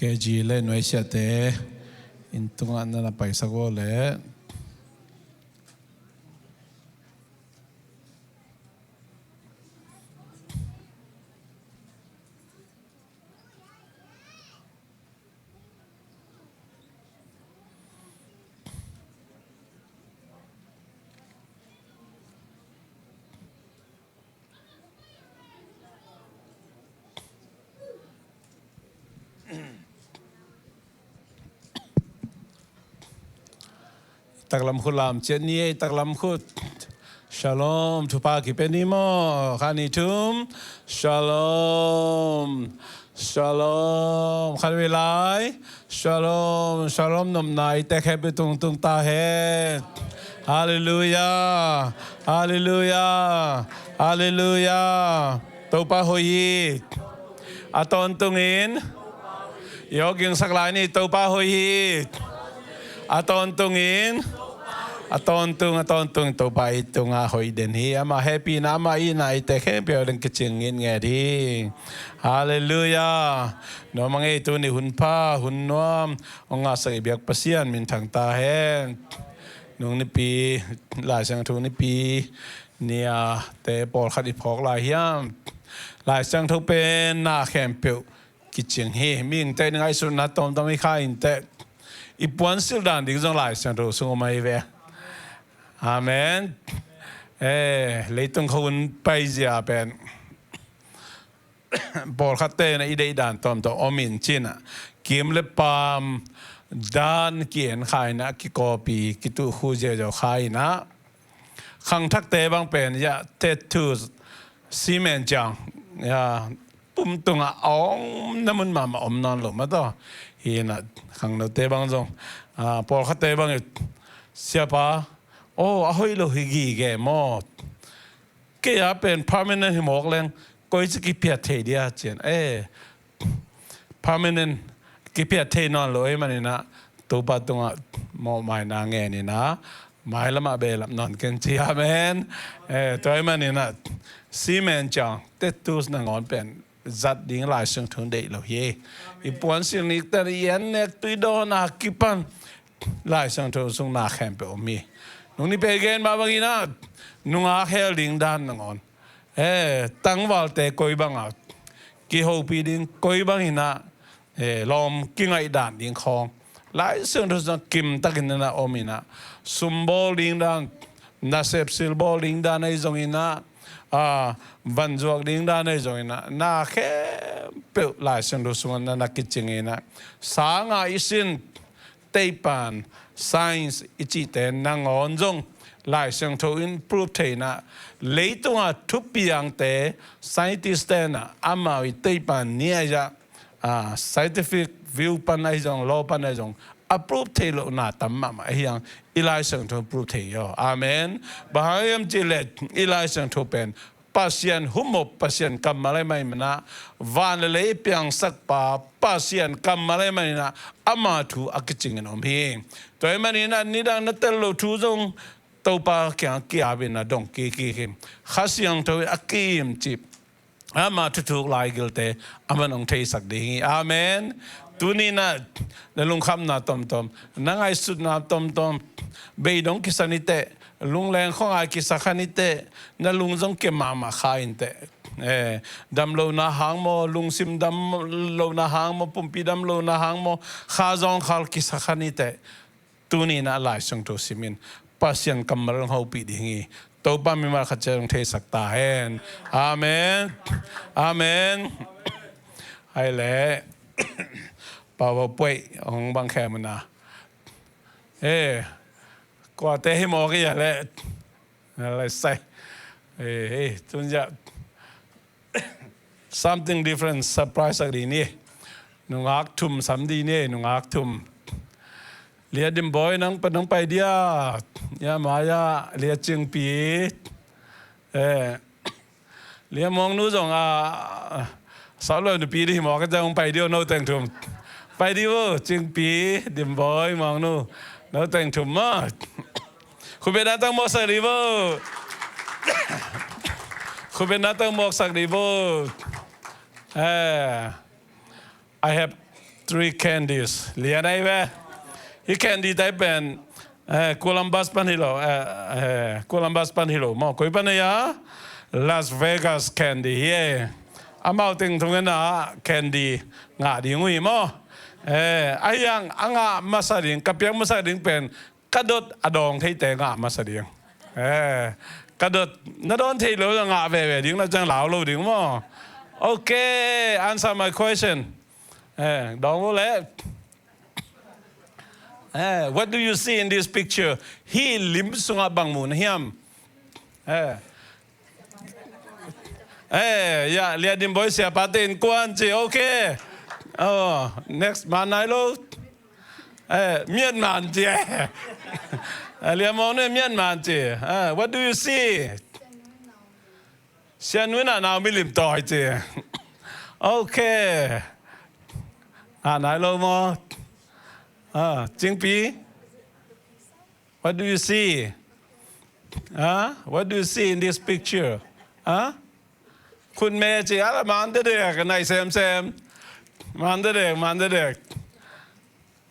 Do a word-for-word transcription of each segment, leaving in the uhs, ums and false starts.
K G le nuaisiate inn tungah na na paisak uh leh. Taklam khut lam ciat ni ei, taklam khut. Shalom, thupha kipia ni maw, khat nih thum. Shalom, shalom, khat vei lai. Shalom, shalom, nopna i tek khempeuh tungtung ta hen. Halleluiah, halleluiah, halleluiah. Topa hoih hi. A tawntungin i awgingsak lai ni, Topa hoih hi. A tawntungin, a tawntung, a tawntung Topa i tungah hoih den hi. Amah hehpihna, amah itna i tek khempeuh ding kicing ngitnget hi. Halleluiah. Nuam a ngei, tuni hun pha, hun nuam hong ngahsak i biak Pasian minthang ta hen. Nung nipi, Lai Siangtho nipi ni-a te pawlkhat i phawk lai hiam? Lai Siangtho pen na khempeuh kicing hi. Mihingte in ngaihsutna tawmtawm i kha inteh, i puansilh dan ding zong Lai Siangtho sung om ahi ve. Amen. Eh, leitung khua hun paizia pen pawlkhatte in i deih dan tawmtawm om in ci-in ah, kim le paam dan ki-en kha in ah, kikawpi kituh khu ziauziau kha in ah, khangthakte bang pen, ya, tattoo, cement ciang, ya, pum tungah a omna mun mahmah om nawn lo mah tawh. Hi in ah, khangnote bang zong, ah, pawlkhatte bang i, siapa, oh, a hoih lo hi gige maw. Kei a pen permanent hi mawk leng, koi ci kiphiat thei dia ci-in. Eh, permanent kiphiat thei nawn lo ahih manin ah, Topa tungah mawhmaina ngen in ah, mailamah behlap nawn ken ci. Amen. Eh, tua ahih manin ah, cement ciang tattoos nangawn pen zat ding Lai Siangtho in deih lo hi. I puansilh nikten, i en nek tui dawn a kipan Lai Siangtho sung na khempeuh om hi. Nung nipi gen mah bangin ah, nungak hel ding dan nangawn, eh, tangvalte koi bangah kihopih ding, koi bangin ah, eh, lawm kingaih dan ding khawng Lai Siangtho sungah kimtakin na om in ah, sum bawl ding dan, nasep sil bawl ding dan ahi zongin ah, ah, vanzuak ding dan ahi zongin ah, na khempeuh Lai Siangtho sungah na na kicing in ah, sanga i sin, teipan, science i cihte nangawn zong Lai Siangtho in proof thei in ah, leitungah thupiangte, scientist-te in ah amau i teipan ni ahi ah, ah, scientific view pan ahi zong, law pan ahi zong, a proof thei lohna tam mahmah ahi hang, i Lai Siangtho proof thei hi aw. Amen. Bang hang hiam cih leh i Lai Siangtho pen Pasian humop, Pasian kammal ahi manin ah, van le lei i piangsak pa Pasian kammal ahi manin ah, ama thu a kicing in om hi. Tua ahih manin ah, nidang na tel loh thu zong Topa kiang ki-ap in ah dong kik hi. Kha Siangtho in a ki-im cih, ama thuthuk laigilte aman hong theisak ding hi. Amen. Tuni in ah na lungkhamna tomtom, na ngaihsutna tomtom, beidong kisa ni teh, lungleng khuangai kisa kha ni teh, na lung zong kia mahmah kha in teh. Eh, dam lohna hang maw, lungsim dam lohna hang maw, pumpi dam lohna hang maw, kha zawngkhal kisa kha ni teh. Tuni in ah Lai Siangtho sim in, Pasian kammal hong hopih ding hi. Topa mimal khat ciat hong theisak ta hen. Amen. Amen. Hai leh, Pau Pau Puai hong bang khem un ah. Eh, kuate hi mawk hi a leh. Lai sai. Eh, eh, tun zia. Something different, surprise sak ding ni. Nungak thum sam ding ni, nungak thum. Lia Dim Boy, nang pa, nang pai dia. Ya, ma ya, Lia Cingpi. Eh. Lia Muang Nu zong a, sau lo nupi di mawk a zong pai di o, no teng thum. Pai di o, Cingpi, Dim Boy, Muang Nu. No teng thum ma. Khut beng na tang mawksak dih bo. Khut beng na tang mawksak dih bo. Eh, I have Three candies. Lian ahi ve. Hih candy te pen, eh, Columbus pan hi lo, eh, eh, Columbus pan hi lo maw. Koi pan ahi a? Las Vegas candy hi e. Amau teng thungen a candy ngah ding uh hi maw. Eh, ahi hang a ngah masa ding, ka piak masa ding pen ka dot a dawng theite ngah masa ding. Eh, ka dot na dawn thei lo ngah veve ding, na ciang lau lo ding maw. Okay, answer my question. Eh, dawng uh leh. Eh, what do you see in this picture? Hih lim sungah bang mu na hiam? Eh. Eh, ya, Lia Dim Boy siapa te innkuan ci, okay. Oh, next, man nai lo. Eh, Myanmar ci, eh. Eh, Lia Mong ne Myanmar ci. Eh, what do you see? Sia Nui na nau milim tawi ci. Okay. Ah, nai lo maw. Ah, Cingpi. What do you see? Huh? What do you see in this picture? Huh? Khut me ci, ala man de dek, nai sem sem. Man de dek, man de dek.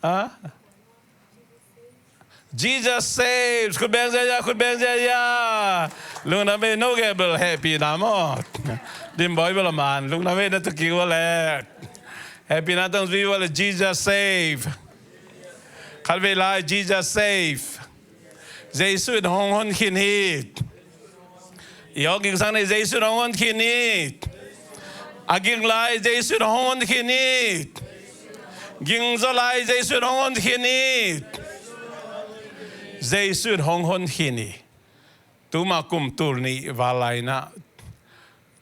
Huh? Jesus saves. Khut beng ziazia, khut beng ziazia. Lungdam ei, no gel bel hehpihna maw. Dim Boy bel a man. Lungdam ei, na tu ki wale. Hehpihna tong zui wale, Jesus save. Khatvei lai, Jesus save. Jesu in hong hon khin hi. I awk gingsang nei, Jesu in hong hon khin hi. A ging lai, Jesu in hong hon khin hi. Ging zaw lai, Jesu in hong hon khin hi. Jesu in hong hon khin hi. Tuma kum tul nih val lai-in ah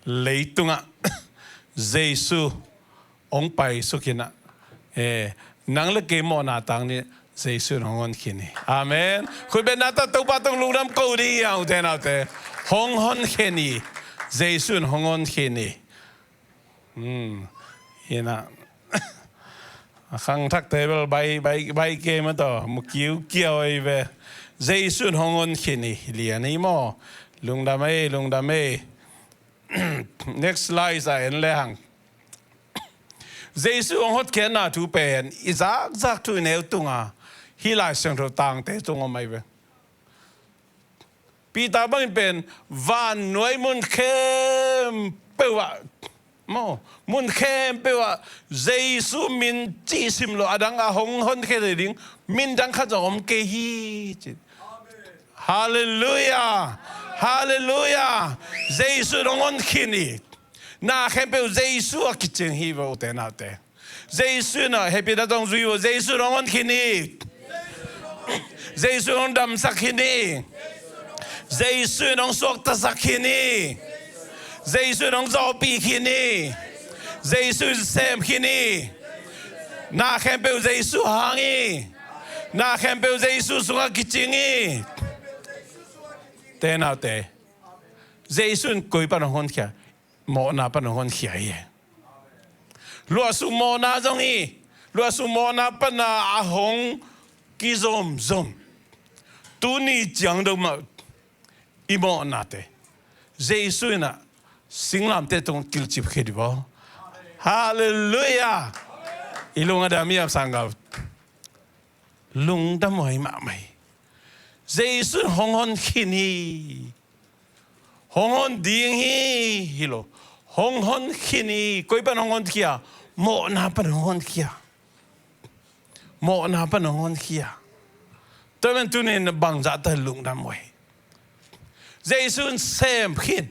leitungah Jesu hong paisuk in ah, eh, nang le kei mawhna tang ding Jesu in hong hon khin hi. Amen. Khut beng na ta, Topa tawh lungdam ko ding hi hang, ute naute. Hong hon khin hi. Jesu in hong hon khin hi. Hmm. Hi na. A khangthakte bel bai, bai, bai kei mah tawh mu kiukiau ei ve. Jesu in hong hon khin hi. Lian hi maw. Lungdam ei, lungdam ei. Next slide ah en le hang. Jesu hong hotkhiatna thu pen i zakzak thu i neu tunga hih Lai Siangtho tangte tung om ahi ve. Peter bangin pen vannuai mun khempeuh ah, maw, mun khempeuh ah Jesu min cih sim lo, a dang a hong honkhia thei ding min dang khat zong om kei hi, ci. Halleluiah. Halleluiah. Jesu in hong hon khin hi. Na khempeuh Jesu a kicing hi ve, ute naute. Jesu in a, hehpihna tawh zui un, Jesu in hong hon khin hi. Jesu in hong damsak khin hi. Jesu in hong suaktasak khin hi. Jesu in hong zawhpih khin hi. Jesu in sem khin hi. Na khempeuh Jesu hang hi. Na khempeuh Jesu sungah kicing hi. Ute naute. Jesu in koi pan hong honkhia? Mawhna pan hong honkhia hi. Luahsuk mawhna zong hi. Luahsuk mawhna pan a hong kizomzom. Tuni ciang do mah i mawhnate Jesu in a singlamteh tungah kilcip khia dih baw. Halleluiah. I lung a dam hiam, sanggam? Lungdam huai mahmah hi. Jesu in hong hon khin hi. Hong hon ding hi, hi lo. Hong hon khin hi. Koi pan hong honkhia? Mawhna pan hong honkhia. Mawhna pan hong honkhia. Tua man tunin bangzah ta lungdam huai. Jesu in sem khin.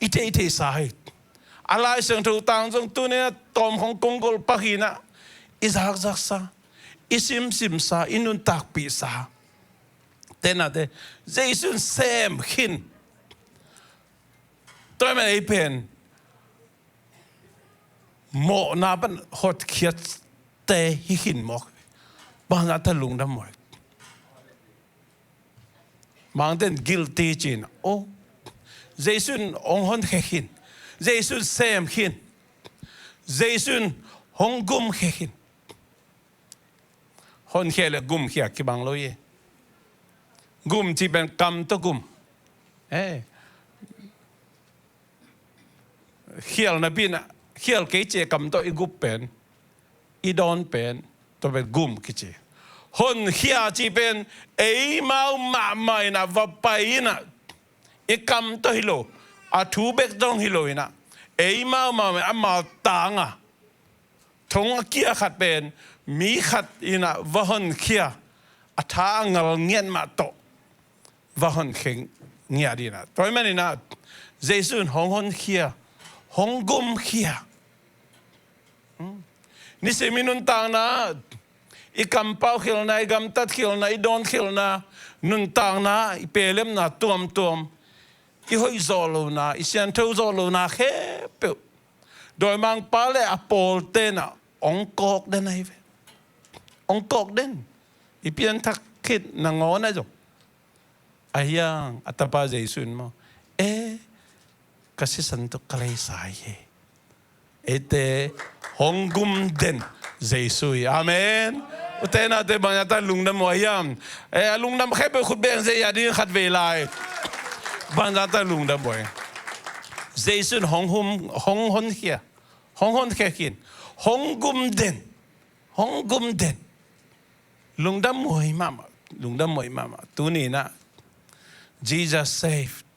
I theihtheihsa hi. A Lai Siangtho tang zong tunin a tawm khong kong gol pah hi na, i zakzaksa, i simsimsa, i nuntakpihsa. Ute naute, Jesu in sem khin. Tua man ei pen mawhna pan hotkhiatte hi khin mawk. Bangzah ta lungdam huai. Mangten guilty cin. Oh, Jesu in hong honkhia khin. Jesu in sem khin. Jesu in hong gumkhia khin. Honkhia le gumkhia kibang lo hi. Gum cih pen kam tawh gum. Eh. Khial napi-in a, khial kei ci-a kam tawh i gup pen, i dawn pen, tua pen gum kici. Honkhia cih pen eimau mahmah in ah va pai in ah, i kam tawh hi lo, a thu bek zong hi lo in ah, eimau mahmah in ah, amau tang a, thong a kia khat pen mi khat in ah va honkhia, a tha a ngal ngiat mah tawh va honkhia ngiat in ah. Tua ahih manin ah Jesu in hong honkhia, hong gumkhia. Hmm. Nisim i nuntakna, i kampau khialhna, i gamtat khialhna, i dawn khialhna, nuntakna, i pelemna tuamtuam, i hoih zawh lohna, i siangtho zawh lohna khempeuh dawimangpa le a pawlte in ah hong kawk den ahi ve. Hong kawk den. I pianthak khit nangawn ah zong. Ahi hang a tapa Jesu in maw, e, ka sisan tawh ka leisa hi. Eite hong gum den Jesu hi. Amen. U te nau te, bangzah tak lungdam uh hiam? E, a lungdam khempeuh khut beng zia ding khat vei lai. Bangzah tak lungdam uh hi. Jesu in hong hum, hong honkhia, hong honkhia khin, hong gum den, hong gum den. Lungdam huai mahmah, lungdam huai mahmah. Tuni in ah Jesus saved.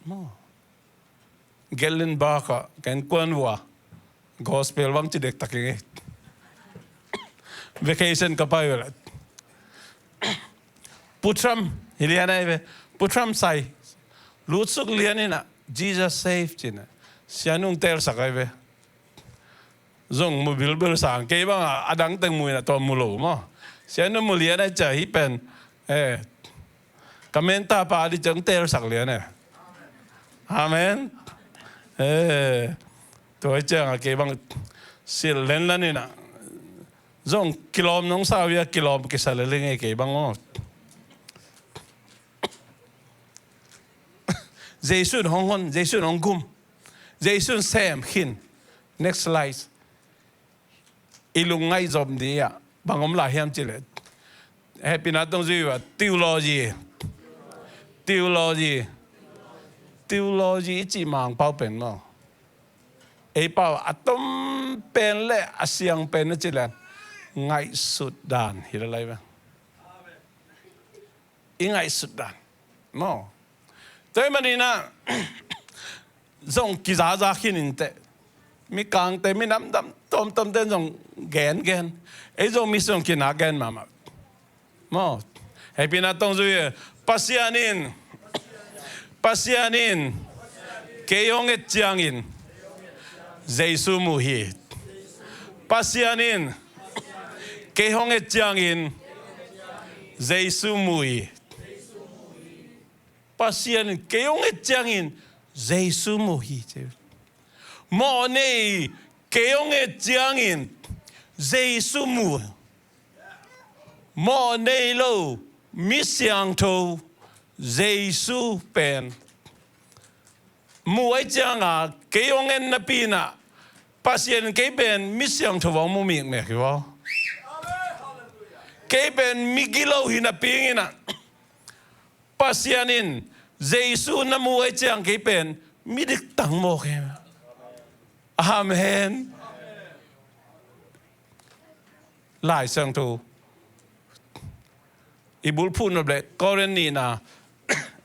Maw. Gelin baka, ken kuan vua. Gospel bang ci dektak ing e. Vacation ka pai uh leh, Pu Trump, hi lian ahi ve. Pu Trump sai. Lutsuk lian in ah, Jesus saved ci-in ah. Sianu hong teelsak ahi ve. Zong mu bilbil sang, kei bang a, a dang teng mu in ah tua mu lo maw. Sianu mu lian a, cia hih pen, e, ka menta pa di ciang teelsak lian e. Amen. E, tua ciang a kei bang silh lenlan in ah, zong kilawm nong sa uh hi a, kilawm kisa lel ing e kei bang maw. Jesu in hong hon, Jesu in hong gum. Jesu in sem khin. Next slide. I lungngaih zom ding ah bang om lai hiam cih leh, hehpihna tawh zui uh a, theology. Theology. Theology i cih Mangpau pen maw, ei pau a tom pen le a siang pen na cih leh, ngaihsut dan hi lai ve. I ngaihsut dan maw. Tua ahih manin ah zong kizaza khin inteh. Mikangte, minam dang tuamtuamte zong gengen. Ei Zomite zong kinak gen mahmah maw. Hehpihna tawh zui e. Pasian in, Pasian in kei hong et ciangin Jesu mu hi. Pasian in kei hong et ciangin Jesu mu hi. Pasian in kei hong et ciangin Jesu mu hi. Mawhnei kei hong et ciangin Jesu mu. Mawhnei lo, mi siangtho Jesu pen mu ahih ciangin kei hong en napi-in ah, Pasian in kei pen mi siangtho hong mu mikmek hi vaw. Kei pen mi gilo hi napi-in ah, Pasian in Jesu na mu ahih ciang kei pen mi diktang mawk hi. Amen. Lai Siangtho i bulphuh nop leh Korin nihna,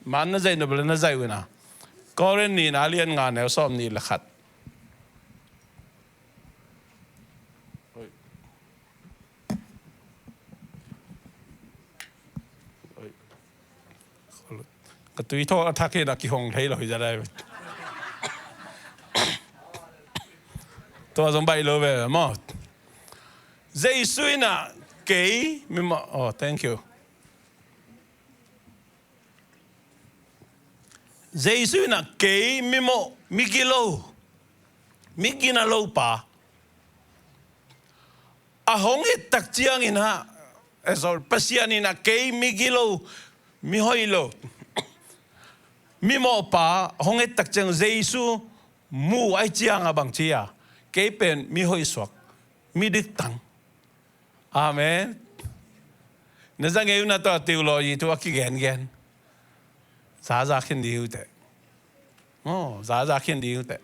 man na zaih nop leh na zaih uh na. Korin nihna lian nga neu sawm nih le khat. Ka tui thaw a thak hi na kihong thei lo hi za dai. Tua zong baih lo ve maw. Jesu in ah kei mimawh, oh, thank you. Jesu in ah kei mimawh, migilo, migina lo pa a hong et tak ciangin ah, eh, sorry, Pasian in ah kei migilo, mihoih lo, mimawh pa hong et tak ciang Jesu mu ahih ciang a bang ci a, kei pen mihoih suak, midiktang. Amen. Na za ngei uh na, tua theology thu a kigengen. Zaza khin ding uh teh. Oh, zaza khin ding uh teh.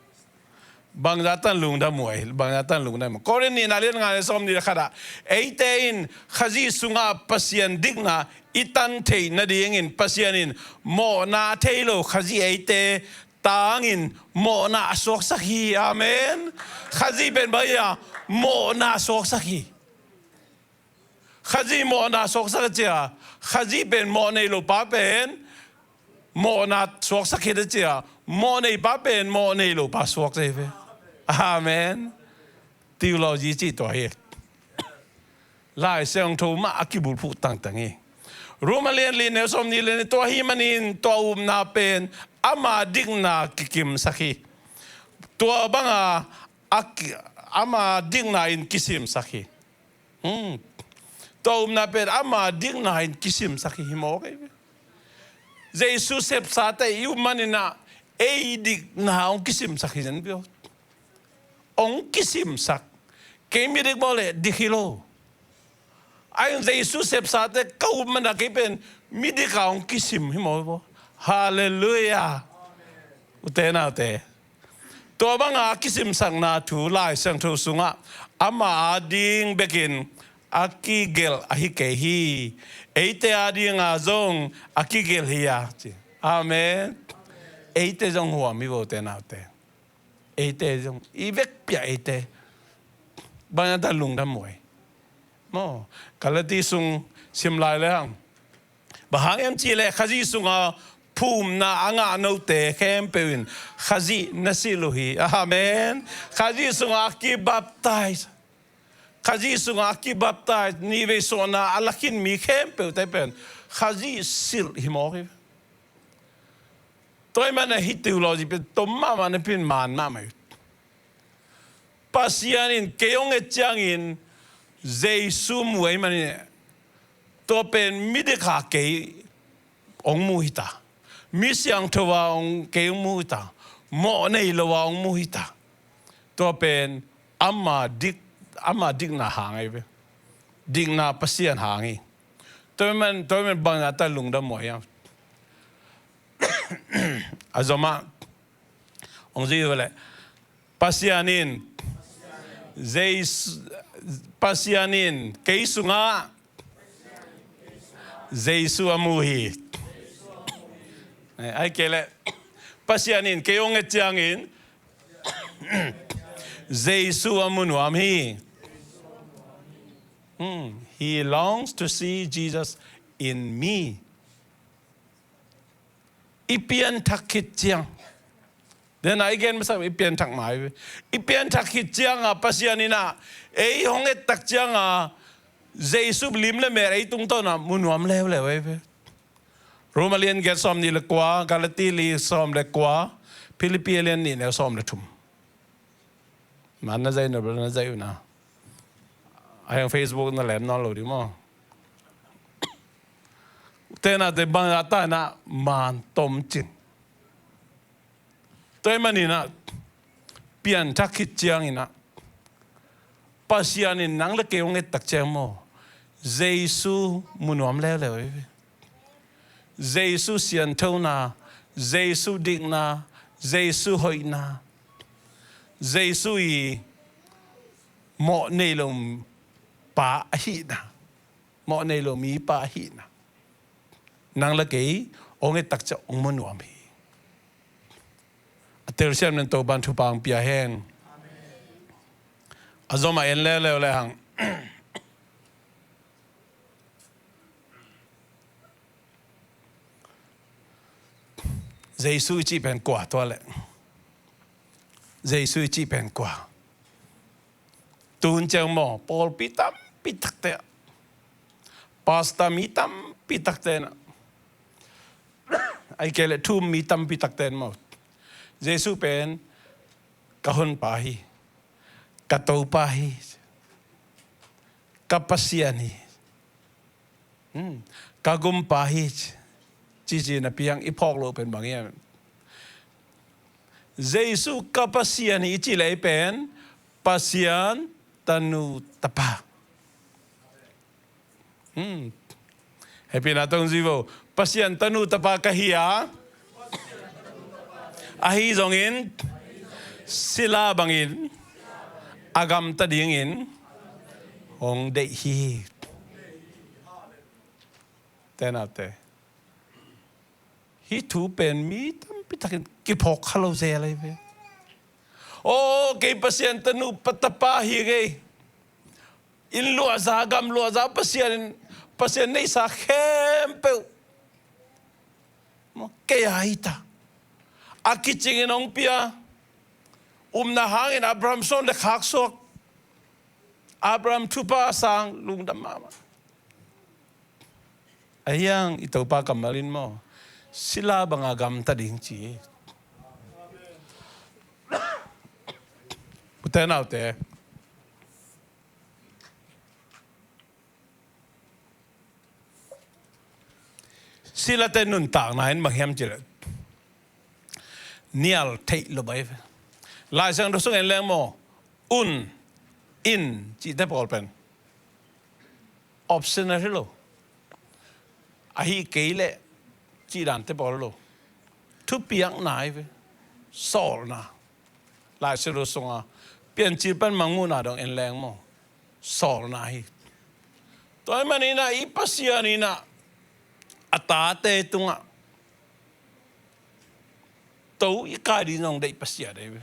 Bangzah tan lungdam uh ei, bangzah tan lungdam uh. Korin nihna lian nga le sawm nih le khat ah, eite in Khazih sungah Pasian dikna i tan theih nadingin Pasian in mawhna a thei lo Khazih eite tangin mawhna a suaksak hi. Amen. Khazih pen bang hi a, mawhna a suaksak hi. Khazih mawhna suaksak a cia, Khazih pen mawh nei lo pa pen mawhna suaksak khit a cia, mawh nei pa pen mawh nei lo pa suak zel ve. Amen. Theology cih tua hi. Lai Siangtho mah a kibulphuh tangtang hi. Rom a lian li neu sawm nih le nih, tua ahih manin tua upna pen ama dikna kikimsak hi. Tua banga a ki-, ama dikna in kisimsak hi. Hmm. Tua upna pen ama dikna in kisimsak hi, hi mawk ei ve. Jesu sepsate i up manin ah ei dikna hong kisimsak hi zen pio. Hong kisimsak. Kei midik mawk leh dik hi lo. Ahi zong Jesu sepsate ka up manin ah kei pen midik a hong kisim hi mawk ei pio. Halleluiah. Ute naute. Tua banga kisimsakna thu Lai Siangtho sungah ama ading bekin a kigelh ahi kei hi. Eite adinga zong a kigelh hi a ci. Amen. Eite zong huam hi vo ute naute. Eite zong i vekpi a eite. Bang a ta lungdam uh ei. Maw, Galati sung sim lai le hang. Bang hang hiam cih leh Khazih sunga phumna a ngah note khempeuh in Khazih na silh uh hi. Amen. Khazih sunga a kibaptize, Khazih sunga a kibaptize, nihvei suahna a la khin mi khempeuhte pen Khazih silh hi mawk hi. Tua ahih manin hih theology pen tom mahmah na pin man mahmah hi. Pasian in kei hong et ciangin Jesu mu ahih manin tua pen midik a kei hong mu hi ta. Mi siangtho a hong kei hong mu hi ta. Mawh nei lo a hong mu hi ta. Tua pen ama dik, ama dikna hang ahi ve. Dikna Pasian hang hi. Tua ahih manin, tua ahih manin bang a ta lungdam uh hiam. A zom ah hong zui uh leh Pasian in Jesu, Pasian in kei sungah Jesu a mu hi. Eh, ahih kei leh Pasian in kei hong et ciangin Jesu a mu nuam hi. Hmm. He longs to see Jesus in me. I pianthak khit ciang. Dena i gen masa i pianthak mai ve. I pianthak khit cianga Pasian in ah ei hong et tak cianga Jesu lim le mel ei tungtawn ah mu nuam leuleu ei ve. Rom a lian giat sawm nih le kua, Galati li sawm le kua, Philippi a lian nih neu sawm le thum. Man na zai na, na zai uh na. A hiang Facebook na lem nawn lo ding maw. Tena te bang a ta na man tom cin. Tua ahih manin ah pianthak khit ciangin ah Pasian in nang le kei hong et tak ciang maw, Jesu mu nuam leuleu hi. Jesu sianthona, Jesu dikna, Jesu hoihna, Jesu i mawh nei lo pa ahihna, mawh nei lo mipa ahihna nang le kei hong et tak ciang hong mu nuam hi. A telsiam nen Topan thupha hong pia hen. A zom a en leuleu le hang. Jesu i cih pen kua tua leh? Jesu i cih pen kua? Tun ciang maw, pawlpi tampi takte ah, pastor mi tampi takte in ah, ahih kei leh thu um mi tampi takte in maw, Jesu pen ka honpa hi, ka Topa hi, ka Pasian hi, hmm, ka gumpa hi, ci, ci napi hang i phawk loh pen bang hiam? Jesu ka Pasian hi i cih leh ei pen Pasian tanu tapa. Hmm. Hehpihna tawh zui vo. Pasian tanu tapa ka hi a, ahi zongin Sila bangin a gamta dingin hong deih hi. Te naute, hih thu pen mi tampi takin kiphawk kha lo zel ahi ve. Aw, kei Pasian tanu pa tapa hi kei. Inn luahza, gam luahza, Pasian in, Pasian neihsa khempeuh kei a hi ta. A kicingin hong pia. Upna hangin Abraham sawn le khaksuak. Abraham thupha sang, lungdam mahmah. Ahi hang i Topa kammal in maw, sila banga gamta ding ci hi. Ute naute, silate nuntakna in bang hiam cih leh nial theih lo bai ve. Lai Siangtho sung en leng maw, un, in cihte pawl pen optional hi lo. Ahi kei leh cih dante pawl hi lo. Thupiakna hi ve. Sawlna. Lai Siangtho sunga Piancil pan Mangmuhna dong en leng maw, sawlna hi. Tua ahih manin ah i Pasian in ah a tate tungah to i kai ding zong deih Pasian ahi ve.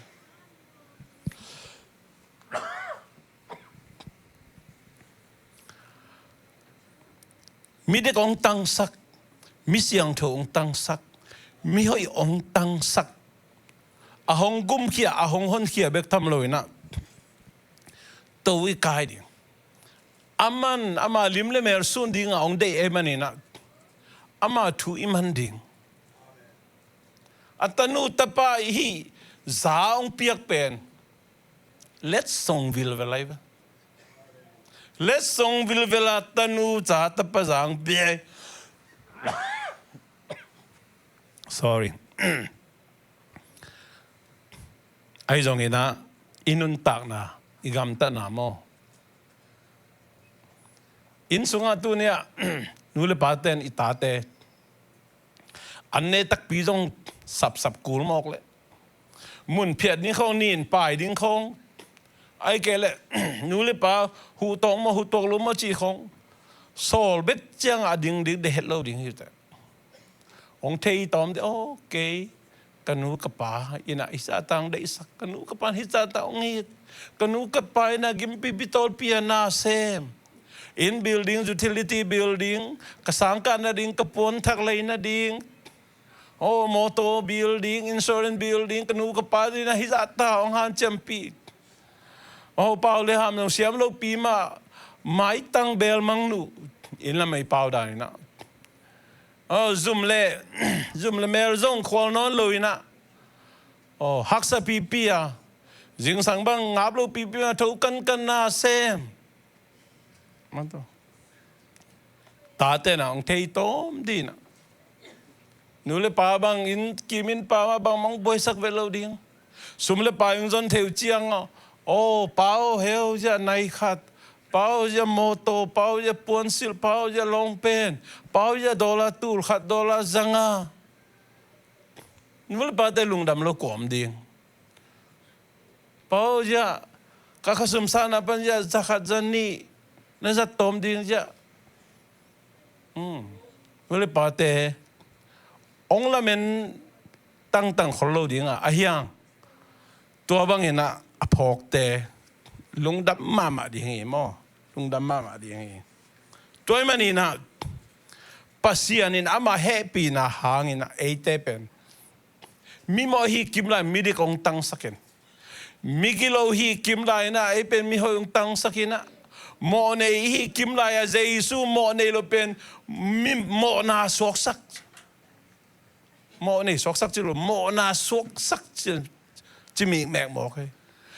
Midik hong tangsak, mi siangtho hong tangsak, mihoih hong tangsak, a hong gumkhia, a hong honkhia bek tham lo in ah to i kai ding. Aman ama lim le mel sun dingah hong deih ahih manin ah ama thu i man ding. A tanu tapa i hih za hong piak pen letsong vilvel ahi ve. Letsong vilvel a tanu za tapa za hong pia. Sorry. Ahi zongin ah i nuntakna, i gamtatna maw, inn sungah tuni-ah nu le pate'n i tate an ne takpi zong sapsap kul mawk leh, mun phiat ding khawng, nin pai ding khawng, ahih kei leh nu le pa huh tawk maw, huh tawk lo maw cih khawng sawl bek ciangah a ding ding deih het lo ding hi teh. Hong thei tawm ding, aw, kei ka nu ka pa in ah hih zahta hong deihsak, ka nu ka pa in hih zahta hong it, ka nu ka pa in ah gimpipi tawlpi a nasem, inn building, utility building, ka sangkah nading, ka puanthak lei nading, aw, motor building, insurance building, ka nu ka pa in ah hih zahta hong hanciampih. Aw, pau le ham zong siam lopi mah, maitang bel mang nuh, inn lam ah i pau dan in ah. Aw, zum le, zum le mel zong khual nawn lo in ah. Aw, haksa pipi a, zingsang bang ngap lo pipi a, tho kankan nasem. Mah tawh tate'n ah hong thei tawm ding in ah, nu le pa bang inn kim inn pau ah bangmah hong buaisak vet lo ding. Sum le pai hong zon thei uh ciang ah, aw, pau heu ziah nai khat, pau ziah motor, pau ziah puansilh, pau ziah lawngpen, pau ziah dollar tul khat, dollar za nga. Nu le pate lungdam lo kua om ding. Pau ziah, ka khasum sahna pan ziah za khat za nih na zat tawm ding ziah. Nu le pate hong lamen tangtang khol lo ding a, ahi hang tua bangin ah a phawkte lungdam mahmah ding hi maw. Lungdam mahmah ding hi. Tua ahih manin ah Pasian in ama hehpihna hangin ah eite pen mimawh i hih kim lai midik hong tangsak in, migilo i hih kim lai in ah ei pen mihoih hong tangsak in ah, mawhnei i hih kim lai ah Jesu mawhnei lo pen mi mawhna suaksak. Mawhnei suaksak ci lo, mawhna suaksak ci, ci mikmek mawk hi.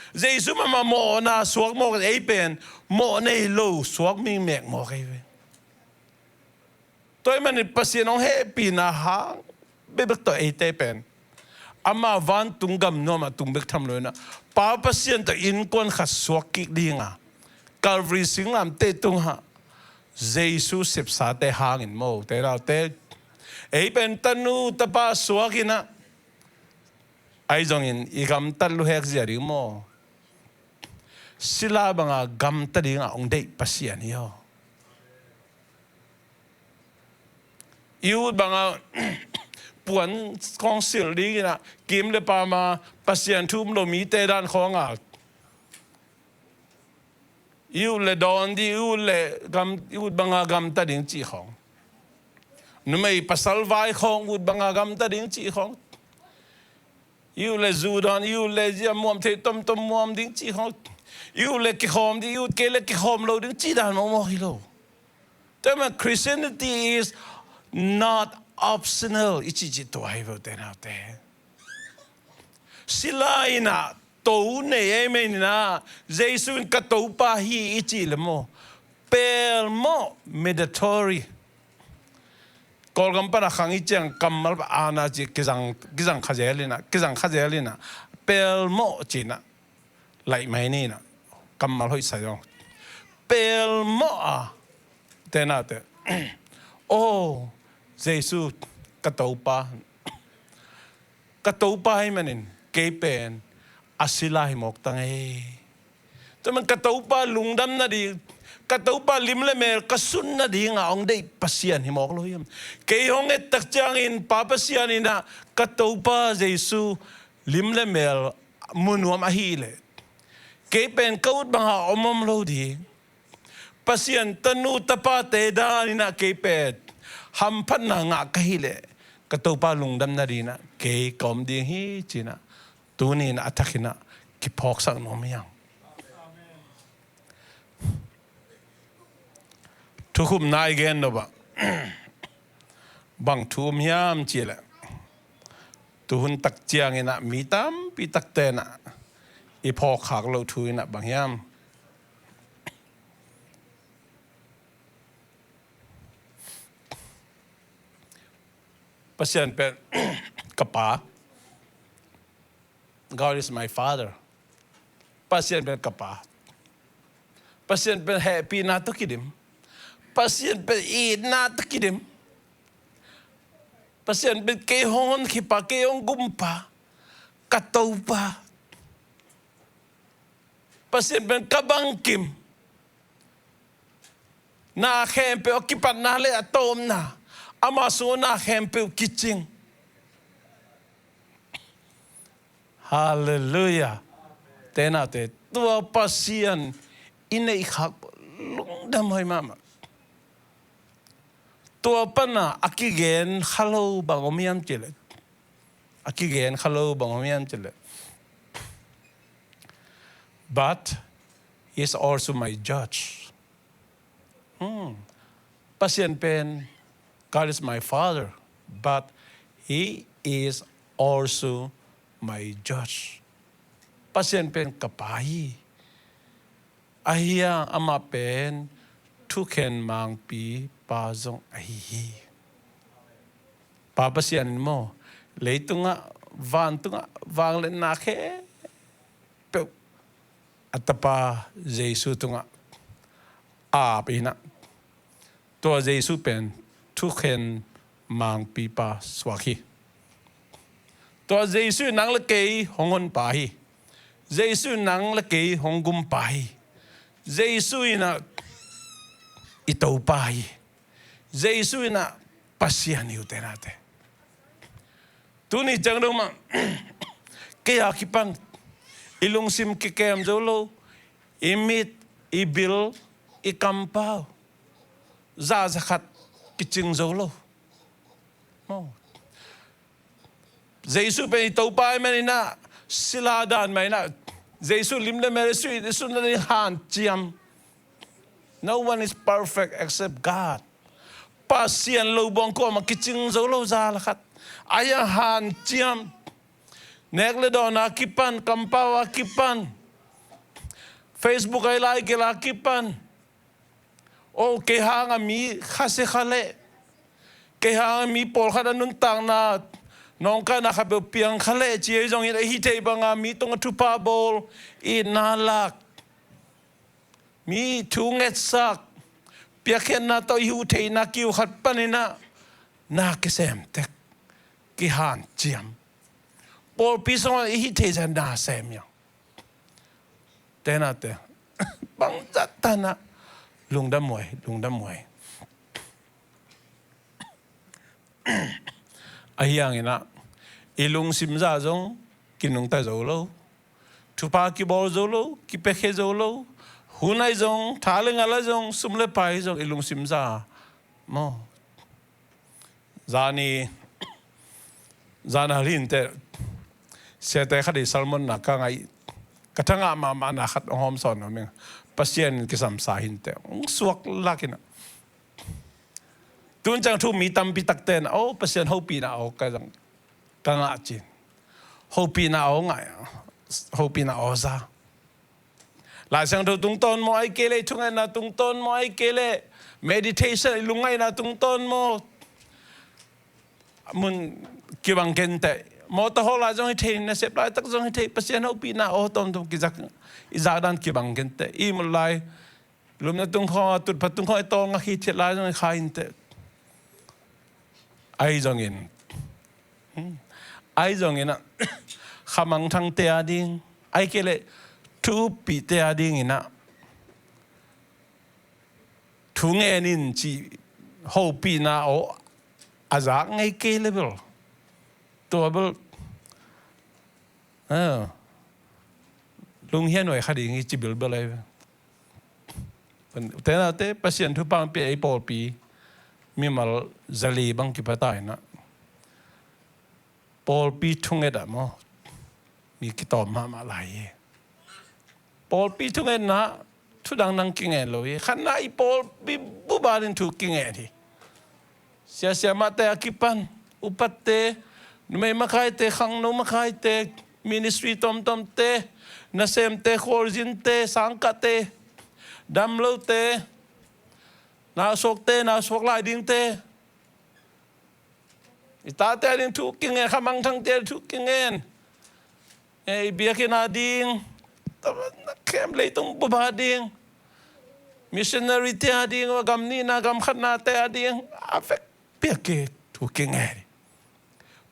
Jesu mahmah mawhna suak mawk, ei pen mawhnei lo suak mikmek mawk hi ve. Tua ahih manin Pasian hong hehpihna hang bekbek tawh eite pen ama vantung gam nuam a tung bek tham lo in ah, Pa Pasian tawh innkuan khat suak kik ding a, Calvary singlamteh tungah Jesu sepsate hangin maw, ute naute, ei pen tanu tapa suak in ah, Ahi zongin i gamtat luhek zia ding maw? Sila banga gamta dingah hong deih Pasian hi aw. I ut banga puan khawng silh dinginah kim le pama Pasian thu um lo mite dan khawngah i ut le dawn ding, i ut le gam, i ut banga gamta ding cih khawng. Numei pasal vai khawng ut banga gamta ding cih khawng. I ut le zu dawn, i ut le zia muam thei tomtom muam ding cih khawng. I ut le kikhawm ding, i ut kei le kikhawm lo ding cih dan mawkmawk hi lo. Tua mah Christianity is not optional i cihcih tua hi ve ute naute. Sila inah to nei ei meninah Jesu in ka Topa hi i cih le maw? Pelmawh, mandatory. Kawlgam pana khang i ciang kammal pa ana ci kizang, kizang khazel inah, kizang khazel inah, pelmawh cinah. Laih mai ni inah kammal hoih sa zong pelmawh a tenate. Oh, Jesu ka Topa, ka Topa hi manin kei pen a sila hi mawk tang ei. Tua man ka Topa lungdam nading, ka Topa lim le mel ka sun nadingah hong deih Pasian hi mawk lo hiam? Kei hong ettak ciangin Pa Pasian inah ka Topa Jesu lim le mel mu nuam ahileh kei pen ka ut banga om om lo ding. Pasian tanu tapate daninah kei pen hamphatna ngah ka hileh ka Topa lungdam nadinah kei ka om ding hi cinah tuninah a thakinah kiphawksak nuam hiang. Thukhupna i gen nopah bang thu um hiam cihleh tuhun tak cianginah mi tampi takte inah i phawkkhak loh thu inah bang hiam? Pasian pen ka Pa. God is my Father. Pasian pen ka Pa. Pasian pen hehpihna tawh kidim. Pasian pen itna tawh kidim. Pasian pen kei hong honkhia pa, kei hong gumpa, ka Topa. Pasian pen ka bangkim. Na khempeuh a kipatna le a tawpna, ama sungah na khempeuh kicing. Halleluiah. Tenate, tua Pasian i neihkhak lungdam hoih mahmah. Tua pana a kigen kha lo bang om hiam cihleh, a kigen kha lo bang om hiam cihleh, but he is also my judge. Hmm. Pasian pen, God is my Father, but he is also my judge. Pasian pen ka Pa hi. Ahi hang amah pen thukhen mangpi pa zong ahi hi. Pa Pasian in maw, leitungah, vantungah, vangliatna khempeuh a Tapa Jesu tungah ap inah, tua Jesu pen thukhen mangpipa suak hi. Tua Jesu in nang le kei hong honpa hi. Jesu in nang le kei hong gumpa hi. Jesu inah i Topa hi. Jesu inah Pasian hi, ute naute. Tuni ciang dong mah kei a kipan i lungsim kikem zo lo, i mit, i bil, i kampau, zahzah khat kicing zo lo. Maw. Jesu pen i Topa ahih maninah, sila dan mah inah, Jesu lim le mel i suih, i suih nading hanciam. No one is perfect except God. Pasian lo buang kuamah kicing zo lo, zahzah khat. Ahi hang hanciam. Nek le dawn a kipan, kampau a kipan, Facebook a i laikelh a kipan. Oh, kei hanga mi khasia kha leh, kei hanga mi pawlkhat a nuntakna nawngkaina khat peuh piang kha leh ci ahi zongin, a hih theih banga mi tungah thupha bawl, itna lak, mi thu ngetsak, piakkhiatna tawh i huh theihna kiu khat paninah na kisem tek, kihanciam. pawlpi sungah i hih theih zah na sem hiang. Tenate bangzah tanah lungdam huai, lungdam huai. Ahi hanginah i lungsim zah zong kinungta zo lo, thupha kibawl zo lo, kipiakhia zo lo. Hun ahi zong, tha le ngal ahi zong, sum le pai ahi zong, i lungsim zah maw. Zani, zana linte siate khat i sermon na ka ngaih, ka thangah mahmahna khat hong hawm sawn nuam ing. Pasian kisamsa hinte hong suak lakinah. Tun ciang thu mi tampi takte na, oh, Pasian hopihna aw ka zang, ka ngah cin. Hopihna aw ngah, hopihna aw za. Lai Siangtho tungtawn maw, ai kei leh thungetna tungtawn maw, ai kei leh meditation, i lungngaihna tungtawn maw, mun kibang kenteh. Mawtaw hawl lai zong hi thei, nasep laitak zong hi thei, Pasian hopihna aw tawmtawm kizak, i zakdan kibang kenteh. I mut lai lumna tung khawng, tutpha tung khawng i tawl ngak hi thiat lai zong i kha inteh. Ahi zongin, ahi zongin ah, khamangthangte a ding, ai kei leh thu uppihte a dinginah thu ngen in cih hopihna aw a zak ngei kei le bel, tua bel, ah, lunghian huai kha ding hi ci bilbel ahi ve. Tenate Pasian thupha hong pia ei pawlpi mimal zali bang kipata inah, pawlpi thungetah maw, mi kitawm mahmah lai hi. Pawlpi thungetna thu dangdang kingen lo hi. Khatna, i pawlpi bup a ding thu kingen hi. Siasia mahte a kipan, upatte, numei makaite, khangno makaite, ministry tomtomte, nasemte, khualzinte, sangkahte, damlote, nausuakte, nausuak lai dingte, i tate a ding thu kingen, khamangthangte a ding thu kingen. Eh, i biakinn a ding, khem leitung bup a ding, missionary te a ding, gam nihna, gam khatnate a ding, a vekpi a ki thu kingen.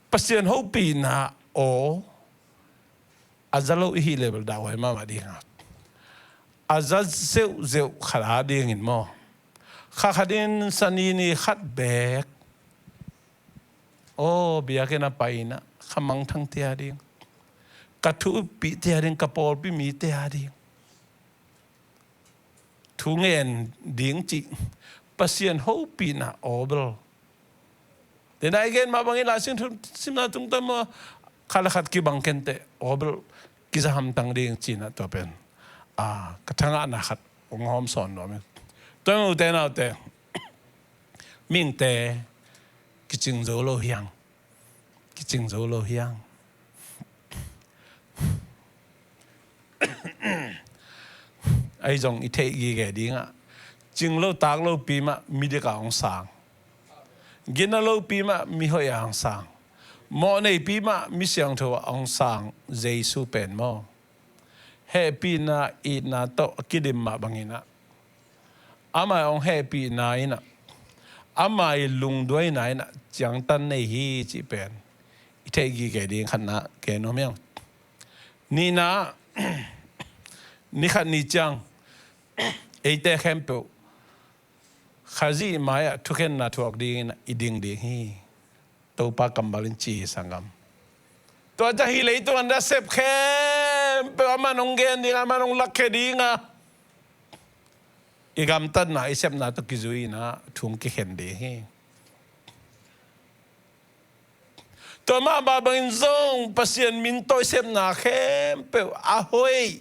Pasian hopihna aw a za lo i hih le bel dahhuai mahmah ding a, a za zeuhzeuh khat a dingin maw, kha khatin sani ni khat beek, aw, biakinn a pai inah, khamangthangte a ding, ka thu uppihte a ding, ka pawlpi mite a ding thu ngen ding cih Pasian hopihna aw bel. Tenah i gen mah bangin Lai Siangtho simna tungtawn maw, khat le khat kibang kenteh aw bel, kiza hamtang ding cinah tua pen, ah, ka thangahna khat hong hawm sawn nuam ing. Tua ute naute, mihingte kicing zo lo hiang. Kicing zo lo hiang. Ahi zong i theih gige dingah, cing lo tak lopi mah midik ah hong sang. Gina lopi mah mihoih ah hong sang. Mawh neipi mah misiangtho ah hong sang Jesu pen maw, hehpihna itna tawh a kidim mah banginah, ama hong hehpihna inah, ama i lungduaina inah ciangtan nei hi cih pen i theih gige ding khatna ke nuam hiang. Nihna, ni khat ni ciang eite khempeuh Khazih mai-ah thukhenna thuak dingin i ding ding hi. Topa kammal in ci hi, sanggam. Tua ciang hih leitung a nasep khempeuh aman hong gen ding, aman hong lakkhia ding a, i gamtatna, i sepna tawh kizui inah thu hong kikhen ding hi. Tua mah bangin zong Pasian min tawh i sepna khempeuh a hoih,